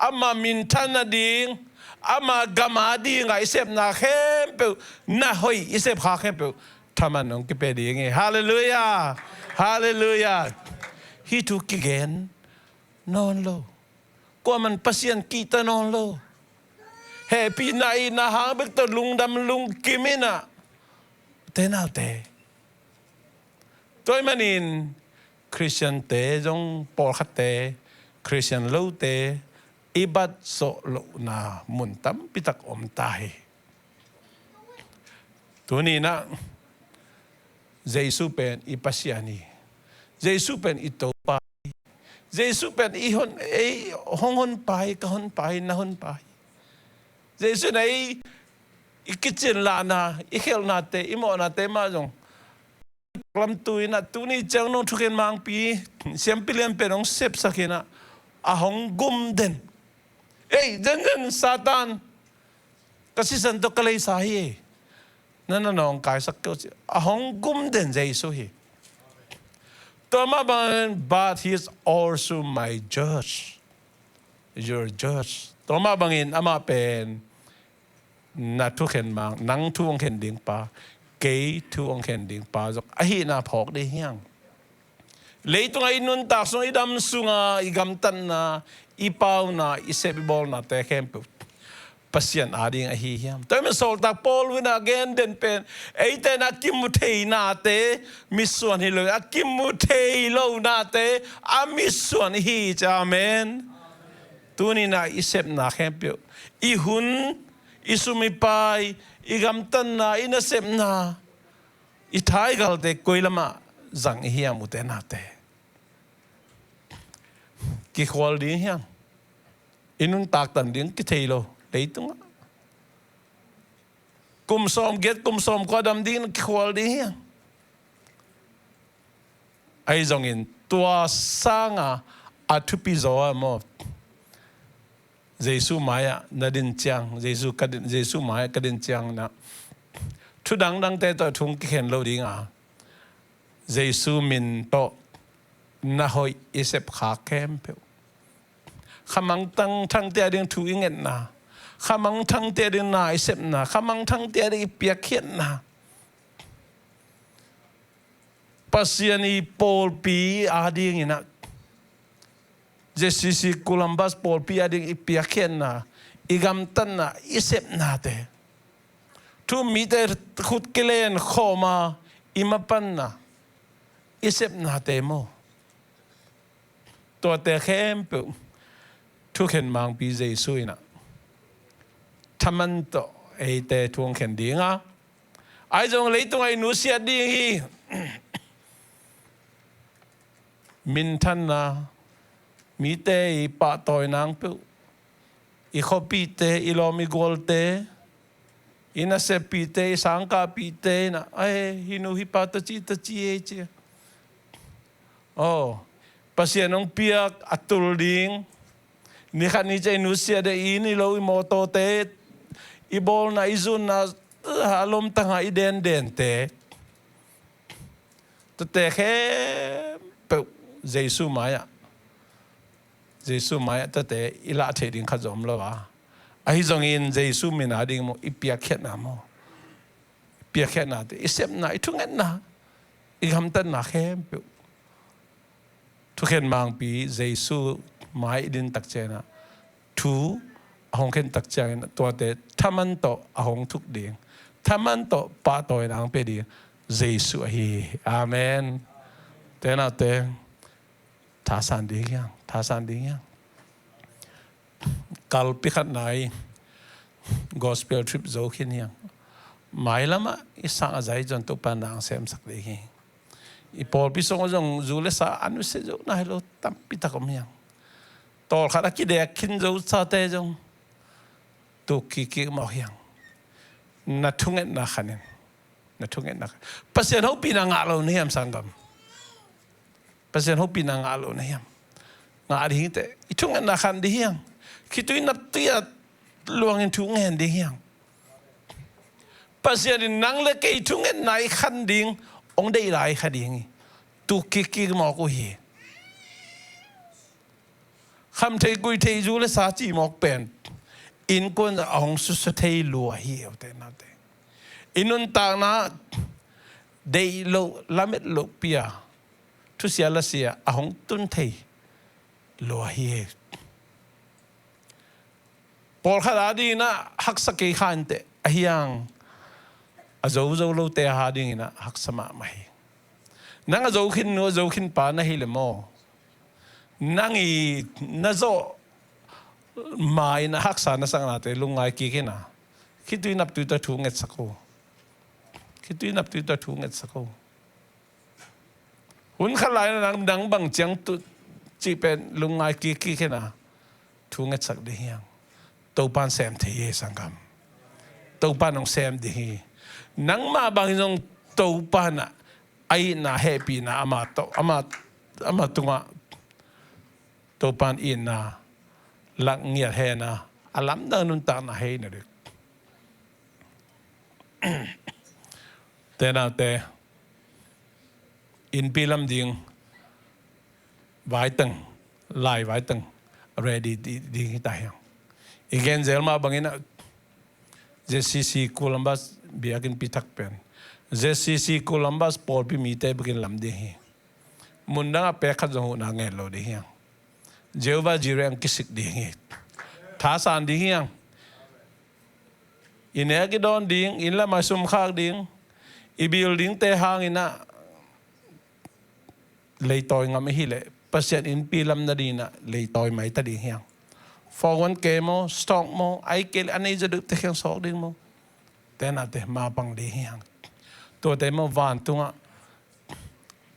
ama minthan nading, ama gam ading a i sepna khempeuh, na hoih i sep kha khempeuh thaman hong kipia ding hi. Halleluiah. Halleluiah. Hih thu kigen nawn lo. Kuaman Pasian kihta nawn lo. Hehpihna itna hang bek tawh lungdam lungkim inah, ute naute. Tua ahih manin Khristiante zong pawlkhatte, Khristian lote i bat zawh lohna mun tampitak om ta hi. Tuni inah Jesu pen i Pasian hi. Jesu pen i Topa. Jesu pen i hon, ei hong honpa hi, ka honpa hi, na honpa hi. Jesu in ei i kicianlahna, i khelhnate, i mawhnate mah zong lamtu in ah, tuni ciang nong thukhen mangpi siampi lian pen hong sepsak in ah, a hong gum den. Ei, zenzen Satan, ka sisan tawh ka leisa hi. Na na nawngkaisak kei uh ci a hong gum den Jesu hi. Tua mah bangin, but he is also my judge, your judge. Tua mah bangin amah pen na thukhen mang, nang thu hong khen ding pa, kei thu hong khen ding pa zong ahihna phawk ding hiang. Leitungah i nuntak sungah, i dam sungah, i gamtatna, i pauna, i sep i bawlnate khempeuh Pasian ading ahi hiam? Tua hi man sawltak Paul in a gen den pen, eite in a kimu thei nate misuan hi lo, a kimu thei lo nate a misuan hi ci. Amen. Tuni in a i sepna khempeuh, i hun, i sum i pai, i gamtatna, i nasepna, i tha i galte koi lamah zang i hiam, ute nate? Kikhual ding hiam? I nuntak tan ding kithei lo leitungah. Kum sawm giat, kum sawm kua dam ding kikhual ding hiam? Ahi zongin tua sanga a thupi zaw a maw, Jesu mai-ah na din ciang, Jesu ka din, Jesu mai-ah ka din ciang na thu dangdangte tawh thu hong kikhen lo ding a, Jesu min tawh na hoih i sepkhak khempeuh, khamangthang thangte ading thu i ngetna, khamangthangte ading na i sepna, khamangthangte ading i piakkhiatna, Pasian i pawlpi adingin ah, J C C Columbus pawlpi ading i piakkhiatna, i gamtatna, i sepnate, thu-um mite khut kilen khawma i mapanna, i sepnate maw, tuate khempeuh thukhen mangpi Jesu in ah thaman tawh eite thu hong khen ding a, ahi zong leitungah i nusiat ding hi. Minthanna, mite i pahtawi nang peuh, i khuapihte, i lawm i gualte, i naseppihte, i sangkahpihte in ah, ai, hih nu hih pa taci taci ei ci. Aw, Pasian hong piak a tul ding, ni khat ni ciang i nusiat ding, i inn i lo, i mawtawte, i bawlna, i zunna, a lomtang a i dendente, tuate khempeuh Jesu mai-ah, Jesu mai-ah tuate i lah theih ding khat zong om lo a. Ahi zongin Jesu min ading maw, i piakkhiatna maw, i piakkhiatnate, i sepna, i thungetna, i gamtatna khempeuh thukhen mangpi Jesu mai i din tak ciangin ah, thu a hong khen tak ciangin ah, tuate thaman tawh a hong thuk ding, thaman tawh pahtawi nang pia ding Jesu ahi hi. Amen. Te naute, thasan ding hiang, thasan ding hiang. Kalpi khat nai gospel trip zo khin hiang. Mailamah i sang a zai zon Topa na hong semsak ding hi. I pawlpi sungah zong zu le sa a nusia zo nai lo tampi tak om hiang. Tawlkhat a kidek khin zo sate zong tuk kik kik mawk hiang. Na thungetna khanin, na thungetna khan Pasian hopihna ngah lo na hiam, sanggam? Pasian hopihna ngah lo na hiam? Ngah ding hi teh, i thungetna khan ding hiang. Khitui naptui a luangin thu ngen ding hiang. Pasian in nang le kei thungetna i khan ding, hong deih lai kha ding hi. Tuk kik kik mawk uh hi. Kham thei kui thei zu le sa cih mawk pen innkuan ah a hong susia thei lua hi, ute naute. I nuntakna deih loh, lamet loh pi a, thusia lasia a hong tun thei lua hi. Pawlkhat adingin ah haksa kei kha inteh, ahi hang a zo zo lote adingin ah haksa mahmah hi. Nang a zo khin nu, a zo khin pa na hi le maw, nang i na zawh ma in a haksa na saknate lungngai kik in a, khitui naptui tawh thu ngetsak o. Khitui naptui tawh thu ngetsak o. Hun khat lai-in nang, nang bang ciang tu, cih pen lungngai kikkik hi na, thu ngetsak ding hi hang. Topan sem thei hi, sanggam. Topan hong sem ding hi. Nangmah bangin zong Topan a itna hehpihna ama tawh, ama, ama tungah Topan itna lak ngiat hen a, a lamdang nuntakna hei na dik. Te naute, innpi lam ding vaitang, lai vaitang ready di-, ding hi ta hiang. I gen zel mah bangin a, Z C C Columbus biakinn pi thak pen, Z C C Columbus pawlpi mite bekin lam ding hi. Mundang a pek khat zong huhna ngen lo ding hiang. Jehovah Jireh ang kisik ding hi. Thasan ding hiang. I nek i dawn ding, inn lam a sum khak ding, i building te hangin a leitawi ngam i hi leh, Pasian innpi lam na ding a leitawi mai ta ding hiang. Four one K maw, stock maw, ai kei leh a nei zaw deuh te kiang sawk ding maw. Te naute, mapang ding hiang. Tuate maw vantungah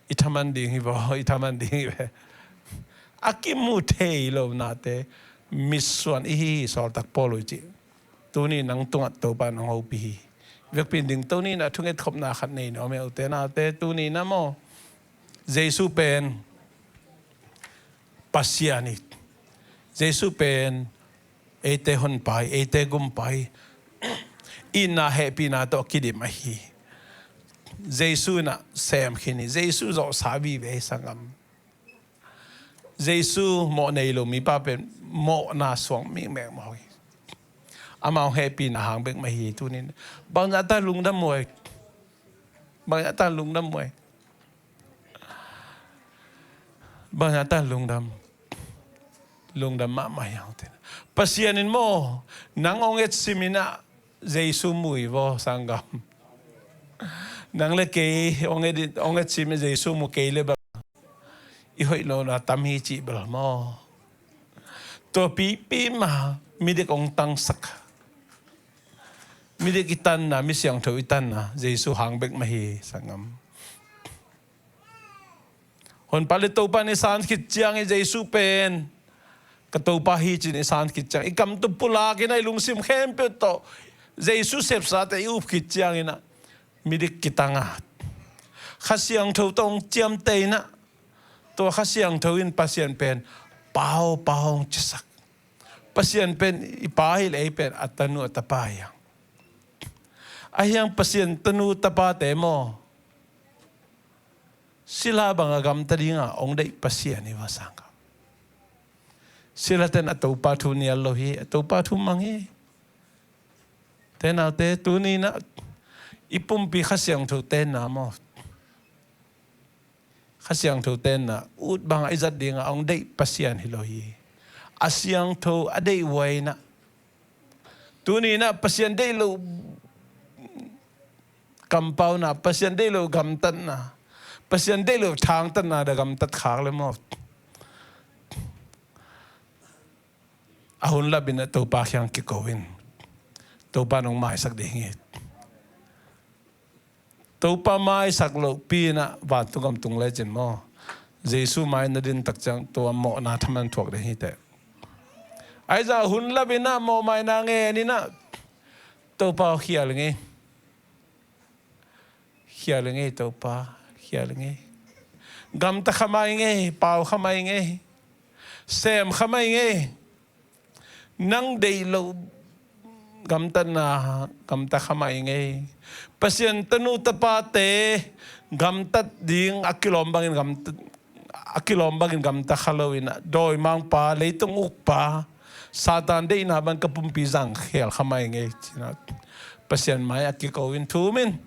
i thaman ding hi vaw, i thaman ding hi ve. A kimu thei lo nate, mitsuan i hi hi, sawltak Paul uh cih. Tuni nang tungah Topa nang hopih hi. Vekpi in ding to ni na, thunget khopna khat nei na om e, ute naute, tuni na maw. Jesu pen Pasian hi. Jesu pen eite honpa hi, eite gumpa hi. Itna hehpihna tawh kidim ahi. Jesu in a sem khin hi. Jesu zawhsa vive hi, sanggam. Jesu mawh nei lo mipa pen mawhna suang mikmek mawh hi. Amau hehpihna hang bek mah hi tunin. Bangzah ta lungdam muai. Bangzah ta lungdam muai. Bangzah ta lungdam. Lungdam mahmah hi hang tina. Pasian in maw, nang ong et sim in a Jesu mu hi vaw, sanggam. Nang le kei ong et, ong et sim in Jesu mu kei le bang i hoih lona tam hi cih bel maw. Tua pipi mah midik ong tangsak. Midik i tanna, mi siangtho i tanna Jesu hang bek mah hi, sanggam. Honpa le Topa in i san khit ciangin Jesu pen ka Topa hi ci-in i san khit ciang, i kam tawh pulak in a, i lungsim khempeuh tawh Jesu sepsate i up khit ciangin a, midik kitang a, Kha Siangtho tawh hong ciamteh in a, tua Kha Siangtho in Pasian pen Pa aw, Pa aw hong cisak. Pasian pen i Pa hi leh ei pen a tanu a tapa hi hang. Ahi hang Pasian tanu tapate maw, sila bang a gamta ding a ong deih Pasian hi va, sanggam. Silate'n a Topa thu nial lo hi, a Topa thu mang hi. Te naute, tuni in a i pumpi Kha Siangtho tenna maw, Kha Siangtho tenna ut bang a i zat ding a ong deih Pasian hi lo hi. A siangtho a deih huai in a, tuni in a Pasian deih loh kampauna, Pasian deih loh gamtatna, Pasian deih loh thangtatna da gamtat khak le maw, a hun lap in a Topa kiang kiko in. Topa in ong maisak ding hi. Topa maisak lohpi in a vantung gam tung lecin maw, Jesu mai na din tak ciang tua mawhna thaman thuak ding hi teh. Ahi zah hun lap in a mawhmaina ngen in a, Topa aw, khial ing ei. Khial ing ei Topa, khial ing ei. Gamta kha mai ing ei, pau kha mai ing ei. Sem kha mai ing ei. Nang deih loh gamtatna gamta kha mai ing ei. Pasian tanu tapate gamtat ding a kilawm bangin gamtat, a kilawm bangin gamta kha lo in a, dawimangpa, leitung ukpa, Satan deihna bang ka pumpi zang khel kha mai ing ei ci-in a, Pasian mai a kiko in thum in.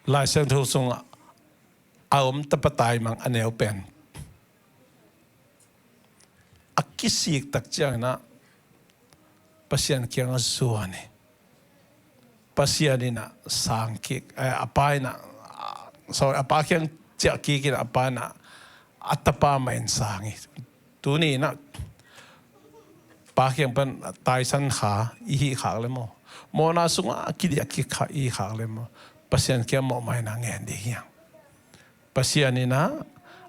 Lai Siangtho sungah a om tapa taimang a neu pen a kisik tak ciangin a Pasian kiangah zuan hi. Pasian in a sang kik, eh, a pa in a, sorry, a pa kiang ciah kik in a, a pa in a, a tapa mah in sang hi. Tuni in a Pa kiang pan taisan kha i hih khak le maw, mawhna sungah a kidiah kik kha i hih khak le maw, Pasian kiang mawhmaina ngen ding hi hang. Pasian in ah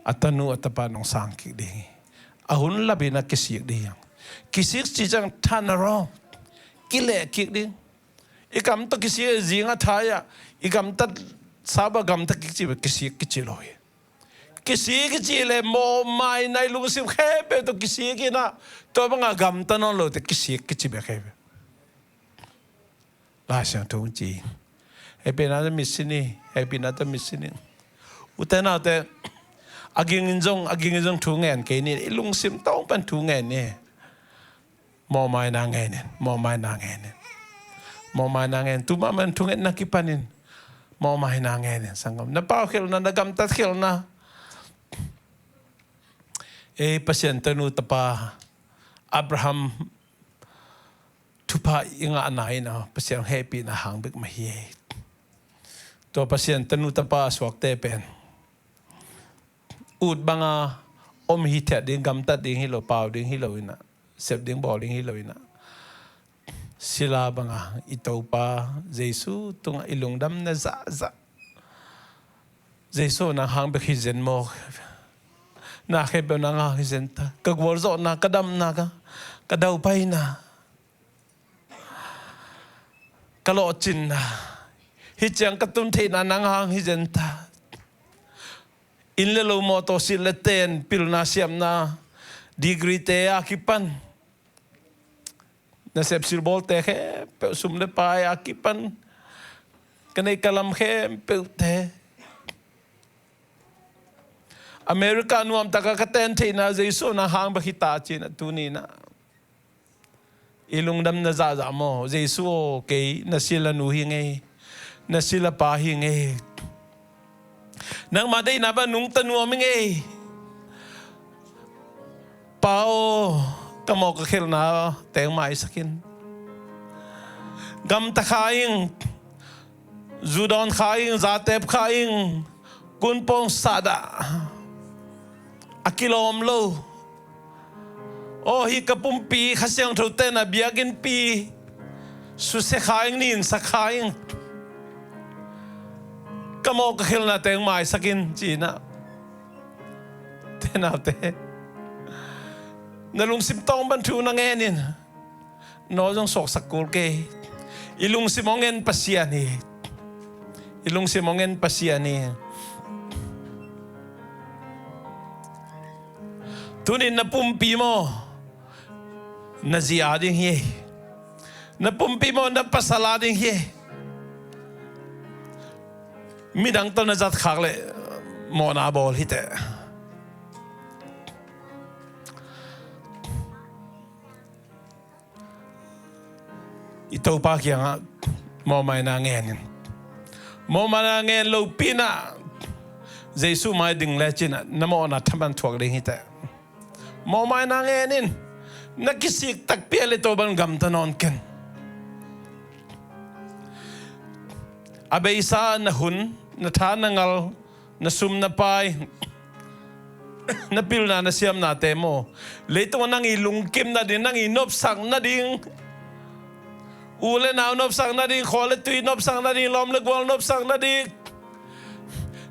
a tanu a tapa nong sang kik ding hi. A hun lapin ah kisik ding hi hang. Kisik cih ciang than a rawng kileh kik ding. I kam tawh kisik, zing a thai ah i gamtat, saba gamtat kik cih bek kisik kici lo hi. Kisik kici le mawhmaina, i lungsim khempeuh tawh kisik in ah, tua banga gamta nawn lote kisik kici bek hi. Lai Siangtho ci. Hehpihna tawh mitsi ni, hehpihna tawh mitsi ni. Ute naute, a gingin zong, a gingin zong thu ngen kei ni, i lungsim tawng pan thu ngen ni. Mawhmaina ngen in, mawhmaina ngen in. Mawhmaina ngen, tu mahmah in thungetna kipanin mawhmaina ngen in, sanggam. Na paukhialhna, na gamtatkhialhna. Ei, Pasian tanu tapa Abraham thupha i ngahna in ah Pasian hehpihna hang bek mah hi. Tua Pasian tanu tapa a suakte pen ut banga om hithiat ding, gamtat ding hi lo, pau ding hi lo in ah, sep ding, bawl ding hi lo in ah, sila banga i Topa Jesu tungah i lungdamna zahzah. Jesu nang hang bek hi zen maw? Na khempeuh nang hang hi zen ta. Ka gualzawhna, ka damna, ka, ka daupaina, ka lawhcinna, hih ciang ka tun theihna nang hang hi zen ta. Inn le lo, mawtaw, silh le ten, pilna siamna, degree te a kipan, nasep silbawlte khempeuh, sum le pai a kipan, ka neih ka lam khempeuhte, America nuamtaka ka ten theihna Jesu nang hang bek hi ta ci-in ah tuni-in ah i lungdamna zahzah maw? Jesu aw, kei na silanu hi ing ei, na silapa hi ing ei. Nangma deihna bang nungta nuam ing ei. Pa aw, ka mawh ka khelhna teng maisak in. Gamta kha ing, zu dawn kha ing, zatep kha ing, kunpawng sahdah, a kilawm lo. Aw, hih ka pumpi Kha Siangtho ten a biakinnpi susia kha ing, ninsak kha ing. Ka mawh ka khelhna teng maisak in, ci-in ah. Ute naute, na lungsim tawng pan thu na ngen in. Naw zong suaksak kul kei. I lungsim hong en Pasian hi. I lungsim hong en Pasian hi. Tuni-in na pumpi maw, na zi a ding hi. Na pumpi maw, na pasal a ding hi. Midang tawh na zatkhak leh mawhna bawl hi teh. I Topa kiangah mawhmaina ngen in. Mawhmaina ngen lopi-in ah Jesu mai ding lecin ah na mawhna thaman thuak ding hi teh. Mawhmaina ngen in. Na kisik takpi a le tua bang gamta nawn ken. A beisa na hun, na tha, na ngal, na sum, na pai, na pilna, na siamnate maw, leitungah nang i lungkim nading, nang i nopsak nading, u le nau nopsak nading, khua le tui nopsak nading, lawm le gual nopsak nading,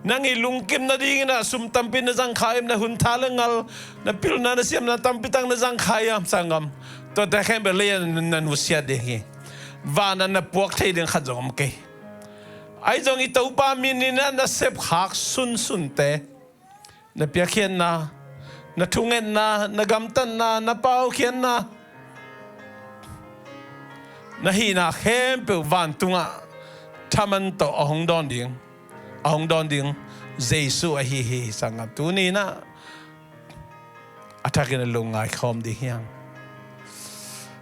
nang i lungkim nadingin ah sum tampi na zang kha hiam, na hun, tha le ngal, na pilna, na siamna tampi tak na zang kha hiam, sanggam? Tuate khempeuh lei-ah na nusiat ding hi. Van-ah na puak thei ding khat zong om kei. Ahi zong i Topa min in ah na sepkhak sunsunte, na piakkhiatna, na thungetna, na gamtatna, na paukhiatna, na hihna khempeuh vantungah thaman tawh a hong dawn ding, a hong dawn ding Jesu ahi hi, sanggam. Tuni-in ah a thakin a lungngai khawm ding hi hang.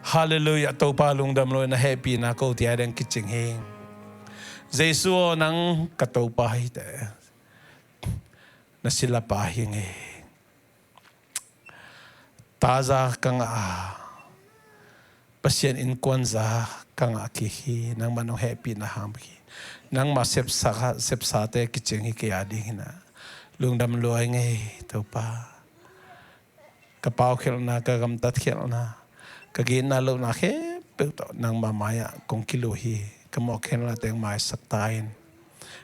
Halleluiah, Topa lungdam lo-in a hehpihna ko tia deng kicing hi. Jesu aw, nang ka Topa hi teh. Na silapa hi ing ei. Taza ka ngah a, Pasian innkuanza ka ngah kik hi. Nangmah nong hehpihna hang bek hi. Nangmah sepsa, sepsate kicing hi kei a ding hi-in ah. Lungdam lua ing ei, Topa. Ka paukhialhna, ka gamtatkhialhna, ka gitna lohna khempeuh tawh nangmah mai-ah kong kiluh hi. Ka mawh ka khelhna teng maisak ta in.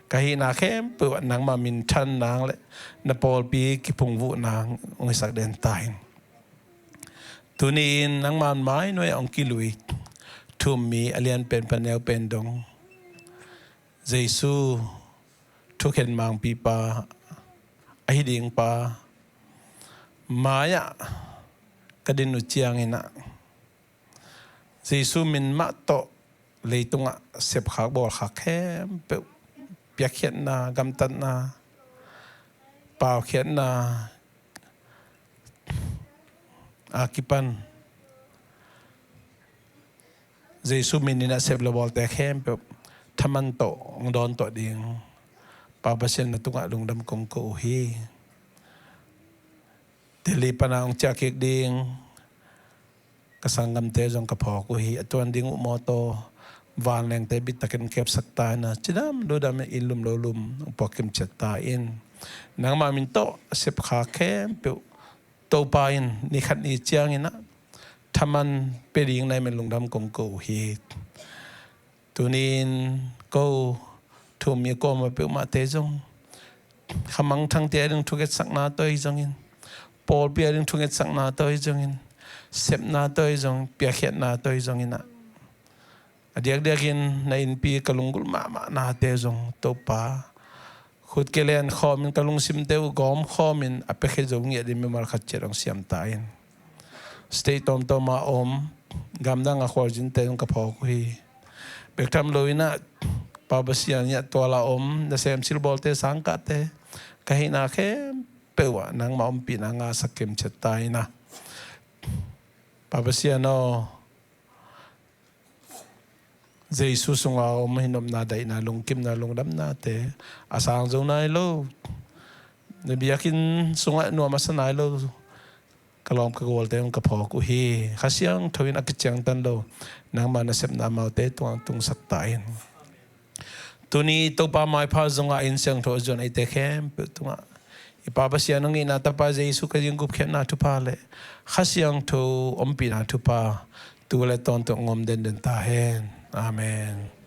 Ka hihna khempeuh ah nangma minthan nang le na pawlpi kiphungvuh nang hong hisak den ta in. Tuni-in nangma mai nuai ah hong kilui thu-um mi a lianpen pan neupen dong Jesu thukhen mangpipa ahi ding pa mai-ah ka din uh ciangin ah Jesu min mah tawh leitungah sepkhak bawlkhak khempeuh piakkhiatna, gamtatna, paukhiatna a kipan Jesu min in a sep le bawlte khempeuh thaman tawh hong dawn tawh ding Pa Pasian na tungah lungdam kong ko uh hi. Delhi pana hong ciah kik ding ka sanggamte zong ka phawk uh hi. A tuan ding uh mawtaw vanlengte bittakin kepsak ta in a, cidam ludam in, inn lum lo lum hong puak kimciat ta in. Nangma min tawh a sepkhak khempeuh Topa in ni khat ni ciangin ah thaman pia ding na hih man lungdam kong ko uh hi. Tuni-in ko thu-um mi kuamah peuhmahte zong khamangthangte a ding thuketsakna tawh ahi zongin, pawlpi a ding thuketsakna tawh ahi zongin, sepna tawh ahi zongin, piakkhiatna tawh ahi zongin ah, a diakdiakin na innpi ka lunggulh mahmahnate zong Topa khut kilen khawmin ka lungsimte uh gawm khawmin a piakhia zo ngiat ding mimal khat ciat hong siam ta in. State tawmtawm a om, gamdang a khualzinte zong ka phawk uh hi. Bek tham lo in ah Pa Pasian in ah tual a om nasem silbawlte, sangkahte, ka hihna khempeuh ah nangma ompihna ngahsak kimciat ta in a, Pa Pasian aw, Jesu sunga om hinopna, daihna, lungkimna, lungdamnate a sang zo nai lo, na biakinn sungah nuam a sa nai lo ka lawm ka gualte hong ka phawk uh hi. Kha Siangtho in a kiciangtan lo nangma nasepna amaute tungah tungsak ta in. Tuni Topa maipha zongah inn siangtho a zuan eite khempeuh tungah i Pa Pasian hong itna Tapa Jesu Khazih gupkhiatna thupha le Kha Siangtho ompihna thupha tu le tawntung hong om denden ta hen. Amen.